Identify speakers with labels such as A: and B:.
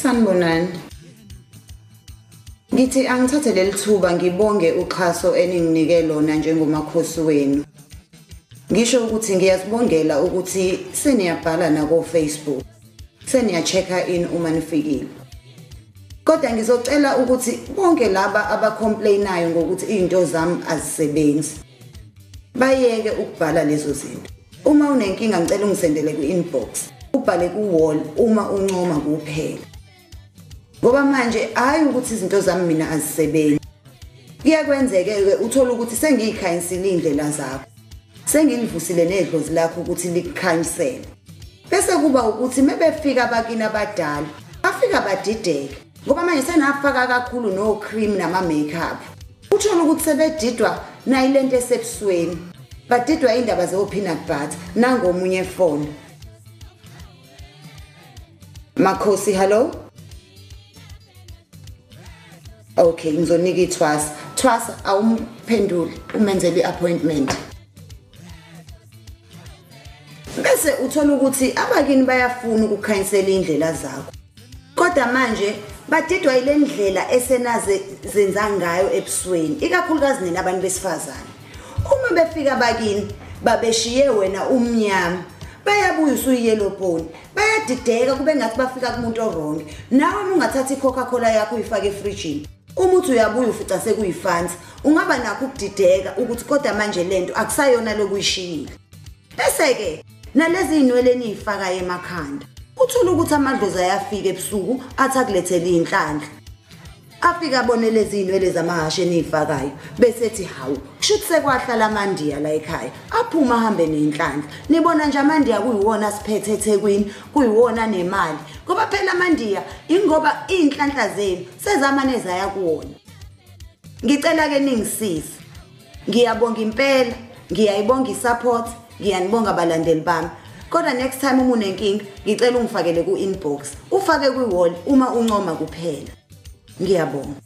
A: Sanibonani. Ngithi angithathe leli thuba ngibonge uxhaso eninginike lona njengomakhosi wenu. Ngisho ukuthi ngiyazibongela ukuthi seniyabhala nako Facebook. Seniya-check-a in uma nifikile. Kodwa ngizocela ukuthi bonke laba abacomplainayo ngokuthi izinto zami azisebenzi bayeke ukubhala lezo zinto. Uma unenkinga ngicela ungisendele ku-inbox, ubhale ku-wall uma uncoma kuphela. Ngoba manje hayi ukuthi izinto zami mina azisebenzi. Kuyakwenzeke-ke uthole ukuthi sengiyikhanyisile iy'ndlela zakho. Sengilivusile nedlozi lakho ukuthi likukhanyisele. Bese kuba ukuthi mebefika abakini abadala, bafika badideke. Ngoba manje senafaka kakhulu no cream nama makeup. Uthole ukuthi sebedidwa nayilento esebusweni. Badidwa indaba zo peanut butter nangomunye phone. Makhosi, hello? Okay, ngizonika ithwasa. Thwasa awumphenduli, umenzele iappointment. Bese uthola ukuthi abakini bayafuna ukukhanyisela indlela zakho. Kodwa manje badidwa ile ndlela esenaze zenza ngayo ebusweni, ikakhulukazi nina abantu besifazane. Uma befika bakini babeshiye wena umnyama, bayabuya usuyiyellow bone, bayadideka kube ngathi bafika kumuntu owrong. Nawe uma ungathatha iCoca-Cola yakho uyifake efrijini, uma uthi uyabuya ufica sekuyifansi, ungaba nakho ukudideka ukuthi kodwa manje lento akusayona lokuyishiyile. Bese-ke nalezi iy'nwele eniy'fakayo emakhanda, uthole ukuthi amadlozi ayafika ebusuku athi akulethele iy'nhlanhla. Afike abone lezi iy'nwele zamahhashi eniy'fakayo bese ethi hawu, kusho ukuthi sekwahlala amaNdiya la ekhaya, aphume ahambe ney'nhlanhla. Nibona nje amaNdiya kuyiwona asiphethe eThekwini, kuyiwona nemali. Ngoba phela amaNdiya ingoba iy'nhlanhla zenu sezamane zaya kuwona. Ngicela-ke ningisize. Ngiyabonga impela, ngiyayibonga i-support, ngiyanibonga abalandeli bami. Kodwa next time uma unenkinga, ngicela ungifakele ku-inbox, ufake kwi-wall uma uncoma kuphela. Ngiyabonga.